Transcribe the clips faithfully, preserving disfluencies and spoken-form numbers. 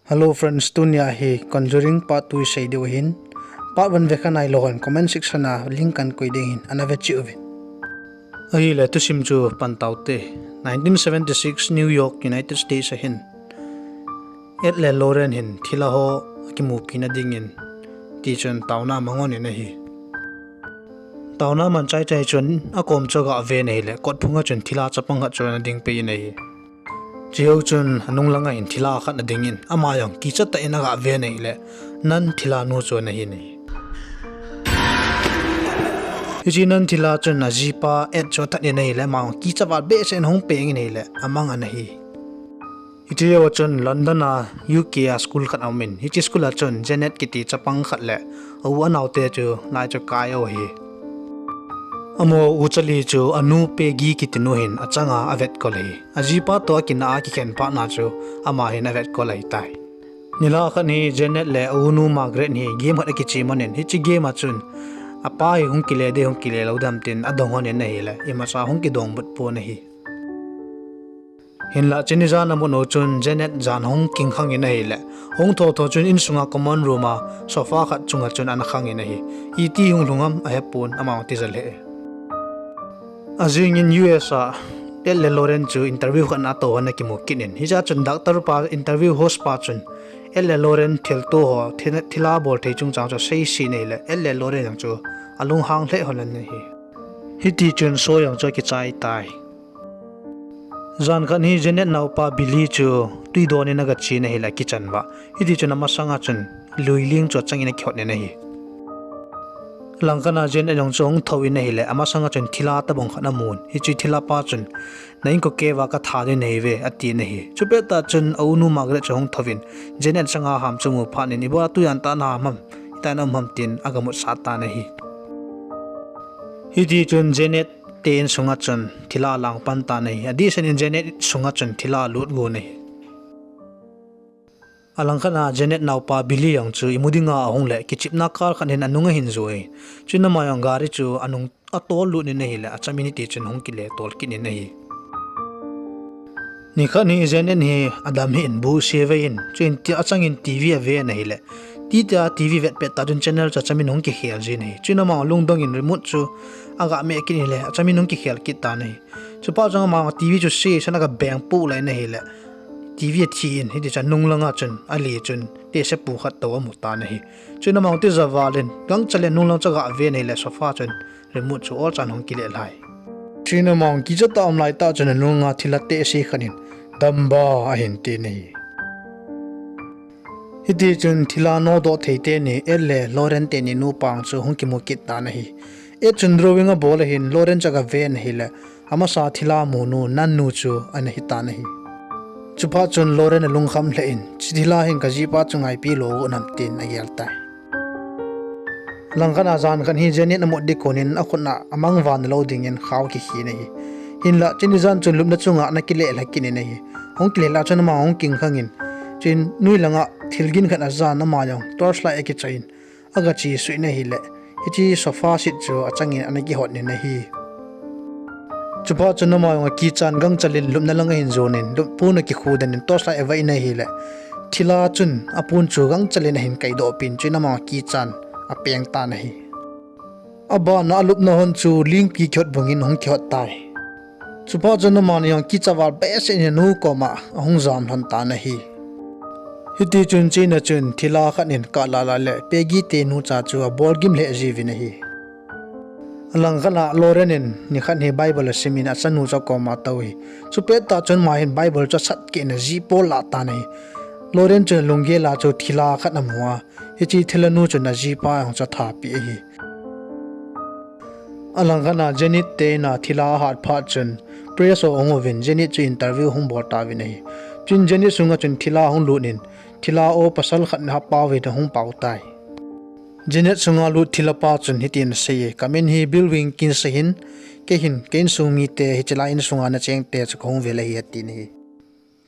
Hello friends, tunia hi Conjuring part two isei diu ahin. Part one vekha nailou hon comment section a link kahin koi ding ahin, ana ve cheh uvin. Ahile thusim chu pan taute. Nineteen seventy-six New York, United States ahin, Ed le Lorraine hin thilha ho akimupina dingin tichun taona amang lhonin ahi. Taona aman chaichai chun akom chu aga ven ahile, kotphunga chun thilha chapang khat chu ana dingpeh in ahi. Chujou chun anung langa hin thilha khat ana dingin, ama jong kicha tah in aga ven ahile, Nan thilha nu chu ana hin ahi. Hiche Nan thilha chun ajipa Ed chu athat in ahile, ama jong kicha val behseh in ahung peng in ahile, amang ana hi. Hiche jouva chun London a U K a school khat aumin, hiche school a chun Janet kiti chapang khat le a u anaote chu lai chu akai u ahi. Amaho uchali chu anu Peggy kiti nu hin achanga avetkol ahi. Ajipa toh akinah a akikhen phatna chu ama hin avetkol ahitai. Nilhah khat hi Janet le a unu Margaret hi game khat akichem lhonin, hiche game a chun apa hi hung kile ding hung kile lou ding ham tin adong lhonin ahile, imacha hung kidongbut pon ahi. Hinlah chuni jan amut u chun Janet jan ahung kingkhang in ahile, ahung thotho chun insunga common room a sofa khat chunga chun ana khang in ahi. Iti hung lhung ham ahepon, ama jong atija lheh e. Ajingin U S a Ed le Lorraine chu interview khat ana tou hon akimu kit in, hichea chun doctor pa, interview host pa chun Ed le Lorraine thilto ho, thil, thilha bol thei chungchang chu aseiset in ahile, Ed le Lorraine jong chu alunghang lheh lhon in ahi. Hitichun show jong chu akichai tai. Jan khat hi Janet naopa Billy chu twi don in aga chen ahile, akichan uva. Hitichun amasanga chun luiling chu achangin akihot in ahi. Langkhat a Janet jong chu ahung thou in ahile, amasanga chun thilha tobang khat amun. Hiche thilha pa chun, Na inkote uva katha ding nahiuve, atin ahi. Chupettah chun a unu Margaret chu ahung thouvin, Janet changa ham chu amu phatnin, Ibola tujan tah naham ham, itih a naum ham, tin aga mutsah tan ahi. Hitichun Janet te insunga chun thilha alang pan tan ahi. Adehset in Janet sunga chun thilha alut gon ahi. Alangkhat a Janet naopa Billy jong chu imu dinga ahung le, kichepna car khat hin anung ahin jui. Chun ama jong gari chu anung atol lut in ahile, achamin hitichun hung kile tol kit in ahi. Nikhat hi Janet hi adam hih in bu ase vei in, chuin achangin T V aven ahile, titia T V vet pettah chun channel chu achamin hung kikhel jin ahi. Chun ama lungdong in remote chu aga meh kit in ahile, achamin hung kikhel kit tan ahi. Chuphat chun ama T V chu ase san aga beng poh lheh in ahile, T V athi in, hitichun nunglanga chun ale chun tehsepu khat tou amu tan ahi. Chun ama tija val in, gangchal in nunglang chu aga ven ahile, sofa chun remote chu olchan hung kile lhai. Chun ama kichatah a um laitah chun anunga thilha tehse khat in, Damba, ahin tin ahi. Hitichun thilha nodoh thei teni Ed le Lorraine teni nupa chu hung kimu kit tan ahi. Ed chun drawing abol ahin, Lorraine chu aga ven ahile, amasa thilha munu Nan nu chu ana hitan ahi. Chuphat chun Lorraine alungkham lheh in, Hiche thilha hin kajipa chu ngaipi lou got nam, tin agel tai. Langkhat a jan khat hi Janet amut ding konin akhut a amang vana lou dingin khao kikhin ahi. Hinlah chuni jan chun lupna chunga ana kile lha kit in ahi. Hung kile lhah chun ama hung kingkhang in, chuin noi langa thil gin khat ajan, ama jong torchlight akichoi in aga chesuh in ahile, hiche sofa seat chu achangin ana kihot in ahi. Chuphat chun ama jong akichan gangchal in lupna lang ahin jon in, luppon akikhu den in torchlight avai in ahile, thilha chun apon chu gangchal in ahin kaidoh pin, chuin ama jong akichan apeng tan ahi. Abana alupna hon chu lingpi kihot bangin hung kihot tai. Chuphat chun amani jong kicha val behseh in anu koma ahung jam lhon tan ahi. Hitichun chuna chun thilha khat in Carla le Peggy te nucha chu abolgim lheh jiuvin ahi. Alangkhat a Lorraine in nikhat hi Bible asim in achanu chu akoma atou ahi. Chupettah chun ama hin Bible chu asat kit in ajih pol lah tan ahi. Lorraine chun alunggel a chu thilha khat amu a, hiche thilha nu chun ajipa jong chu athapeh ahi. Alangkhat a Janet te in a thilha ahat phat chun press ho ahung uvin Janet chu interview ahung bol tauvin ahi. Chun Janet sunga chun thilha ahung lut in, thilha o pasal khat in apao vin ahung pao tai. Janet sunga lut thilha pa chun hitin asei e, Kamin hi Bill Wilkins ahin, kei hin ka insung mite hiche lai insunga nachengte chu kahung vel ahi, atin ahi.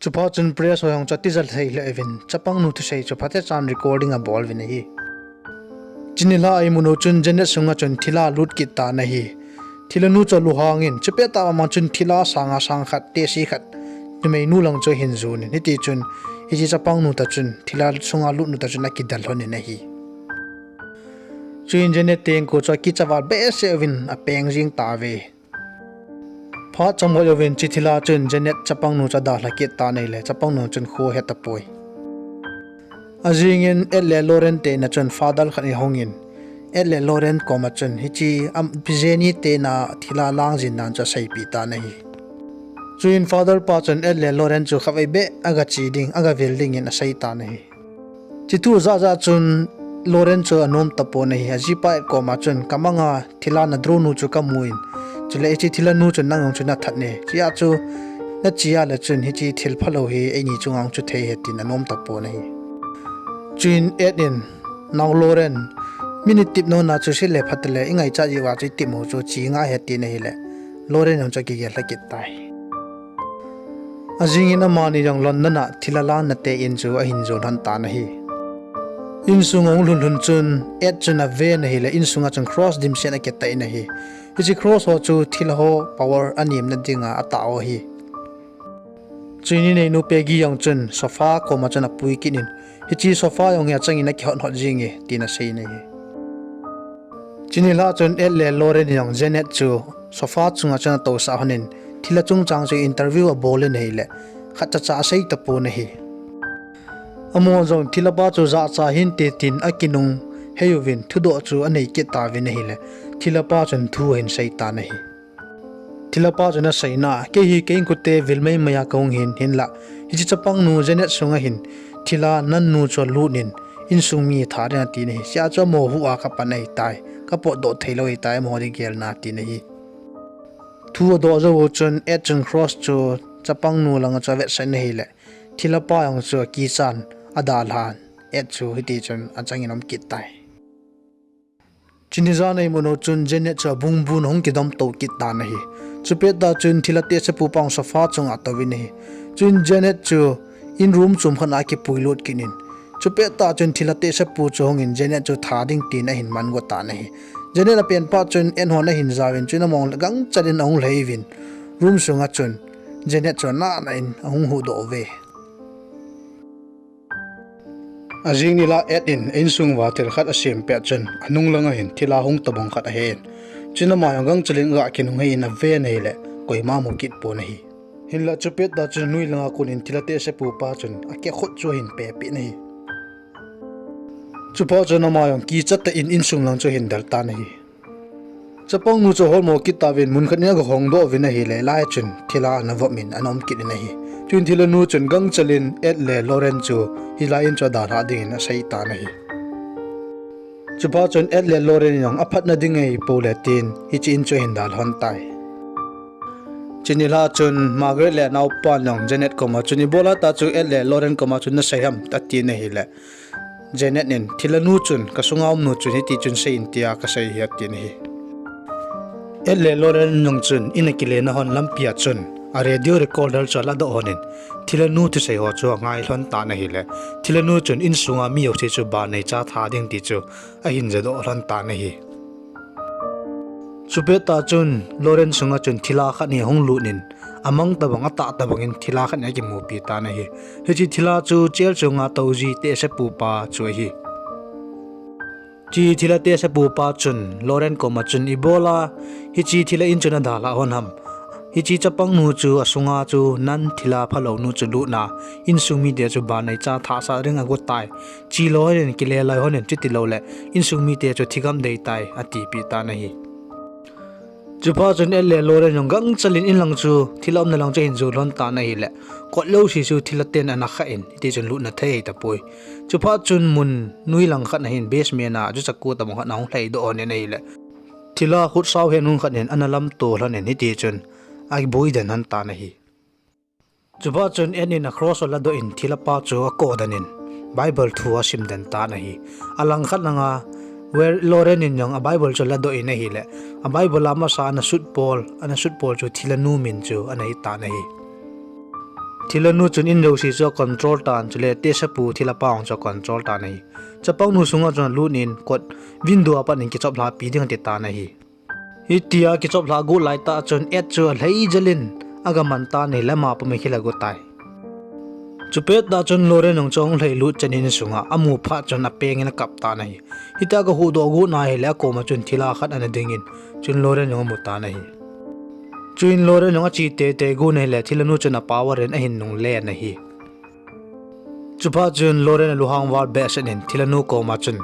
Chuphat chun press ho jong chu atija thei lheh uvin, chapang nu thusei chu phatechan recording abol uvin ahi. Chuni lha a imu u chun Janet sunga chun thilha alut kit tan ahi. Thilha nu chu alunghang in, chupettah a ama chun thilha sanga sang khat, tehse khat, numei nu lang chu ahin jon in, hitichun Hiche chapang nu ta chun, thila sunga lut nu ta chun akidel lhon in ahi. Chuin Janet tengko chu akicha val behseh uvin apeng jing tauve. Phat chomkhat jouvin hiche thila chun Janet chapang nu chu adalha kit tan ahile, chapang nu chun kho ahe tapoi. Ajingin Ed le Lauren te in a chun Father khat in ahung in, Ed le Lauren koma chun hiche, am, Jenny te in a thila lang jing dan chu aseipeh tan ahi. Chuin Father pa chun Ed le Lauren chu khatvei beh aga che ding, aga vil dingin asei tan ahi. Hiche thu ajah jeh chun Lauren chu anom tapon ahi. Ajipa Ed koma chun, "Kamanga thila na draw nu chu kamun, chule hiche thila nu chun nang jong chu nathat e. Hichea chu nache a le chun hiche thil phalou hi eini chunga jong chu thei ahi," tin anom tapon ahi. Chuin Ed in, "Nao Lauren, min itep nom na chu sile phat le, ingaichat jeh uva chu itep u chu che ngai ahi," atin ahile, Lauren jong chu akigel lha kit tai. Ajingin amani jong London a thila lang nate in chu ahin jon lhon tan ahi. Insung ahung lhun lhun chun Ed chun aven ahile, insunga chun cross dimset akitah in ahi. Hiche cross ho chu thila ho power anem na dinga atah u ahi. Chuin ineinu Peggy jong chun sofa koma chun apui kit in, "Hiche sofa jong hi achangin akihot hot jing e," tin asei in ahi. Hiche nilhah chun Ed le Lauren in jong Janet chu sofa chunga chun atousah lhon in, thila chungchang chu interview abol in ahile, khat cha cha asei tapon ahi. Amaho jong thilha pa chu jachat hinte tin akinung hei uvin, thudoh chu anei kit tauvin ahile, thilha pa chun thu ahin sei tan ahi. Thilha pa chun aseina, "Kei hi kei inkote vil mei mei a kahung ahin, hinlah hiche chapang nu Janet sunga hin thila nan nu chu alut in, insung mi atha ding ahi," ati in ahi. Hichea chu amaho huh a kapan ahitai, kapotdoh thei lou ahitai, amaho ding gelna, ati in ahi. Thu adoh jou u chun Ed chun cross chu chapang nu langa chu avetsah in ahile, thilha pa jong chu akichan adalhan, Ed chu hiti chun achangin aum kit tai. Chuin jan a imu u chun Janet chu abungbun ahung kidom tou kit tan ahi. Chupet tah chun thilha tehsepu pa jong sofa chunga atouvin ahi. Chuin Janet chu in room chom khat a akipui lut kit in, chupet tah chun thilha tehsepu chu ahung in Janet chu that ding tin ahin man got tan ahi. Janet apen phat chun Ed hon ahin jaovin, chuin amaho gangchal in ahung lhai uvin, room sunga chun Janet chu anah nah in ahung huhdoh uve. Ajing nilhah Ed in insung uva thil khat asem pet chun, anung langa hin thilha hung tobang khat ahen. Chuin ama jong gangchal in aga kinung hei in aven ahile, koima amu kit pon ahi. Hinlah chupet tah chun anoi langa kon in thilha tehsepu pa chun akeh khut chu ahin pepeh in ahi. Chuphat chun ama jong kicha tah in insung lang chu ahin del tan ahi. Chapang nu chu aholmo kit tauvin, mun khat in aga hongdoh uvin ahile, lai chun thilha ana vop in ana um kit in ahi. Chuin thilha nu chun gangchal in Ed le Lauren chu hilai in chu adalhah dingin asei tan ahi. Chuphat chun Ed le Lauren in jong aphatna ding ahipou le tin hiche in chu ahin dalha lhon tai. Hiche nilhah chun Margaret le anaopan jong Janet koma chun, "Ibola tah chu Ed le Lauren koma chun nasei ham?" atin ahile, Janet in, "Thilha nu chun, kasunga um nu chun hiti chun sei in tia kasei ahi," atin ahi. Ed le Lauren in jong chun in akile na hon lampi a chun a radio recorder chu aladoh lhon in, thilha nu thusei ho chu angai lhon tan ahile, thilha nu chun insunga mi jouse chu ban neicha tha ding ti chu ahin jadoh lhon tan ahi. Chupet tah chun Lauren sunga chun thilha khat hi ahung lut in, amang tobang, atah tobang in thilha khat hi akimupi tan ahi. Hiche thilha chu chair chunga tou ji tehsepu pa chu ahi. Hiche thilha tehsepu pa chun Lauren koma chun, "Ibola hiche thilha in chu nadalhah lhon ham? Hiche chapang nu chu asunga chu nan thilha phalou nu chu lut na, insung mite chu ban neicha thasah ding agot tai. Che loi hon in, kile loi hon in, chuti lou le insung mite chu thigam dei tai," atipeh tan ahi. Chuphat chun Ed le Lauren jong gangchal in inlang chu, thilha umna lang chu ahin jon lhon tan ahile, kot jouse chu thilha ten ana khah in, hiti chun lutna thei tapoi. Chuphat chun mun noi lang khat a hin basement a, juchaku tobang khat in ahung lhaidoh lhon in ahile, thilha khut sao hen hung khat in ana lamto lhon in, hiti chun aboi den lhon tan ahi. Chuphat chun Ed in a cross aladoh in thilha pa chu akoh den in Bible thu asim den tan ahi. Alang khat langa Lauren in jong a Bible chu aladoh in ahile, a Bible a masa ana sut pol, ana sut pol chu thilha nu min chu ana hi tan ahi. Thilha nu chun in jouse chu acontrol tan, chule tehsepu thilha pa jong chu acontrol tan ahi. Chapang nu sunga chun alut in kot window a pat in kichoplha pi ding ati tan ahi. Hitia kichoplha got laitah chun Ed chu alhai jel in aga man tan ahile, ama pum akhil agot tai. Chupet tah chun Loren jong chu ahung lhailut chan in sunga amu phat chun apeng in akap tan ahi. Hitia aga huhdoh got na ahile akoma chun thilha khat ana ding in, chun Loren jong amu tan ahi. Chuin Loren jong ache teitei got na ahile thilhanu chun apower in ahin nung len ahi. Chuphat chun Loren alunghang val behseh in thilhanu koma chun,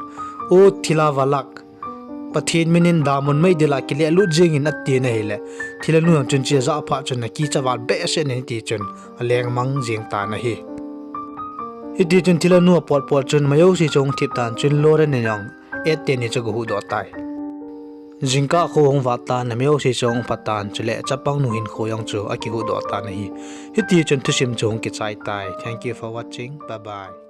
O thilha valak, Pathen min in damun meidil a kilehlut jeng in, ati na ahile, thilhanu jong chun hiche ajah phat chun akicha val behseh in hiti chun alengmang jeng tan ahi. Hiti chun thilhanu apotpot chun mi jouse chu ahung thip tan, chun Loren in jong et teni chu aga huhdoh tai. Jingkah kho ahung vat tan, mi jouse chu ahung pha tan, chule chapang nu hinkho jong chu akihuhdoh tan ahi. Hiti chun thusim chu ahung kichai tai. Thank you for watching. Bye bye.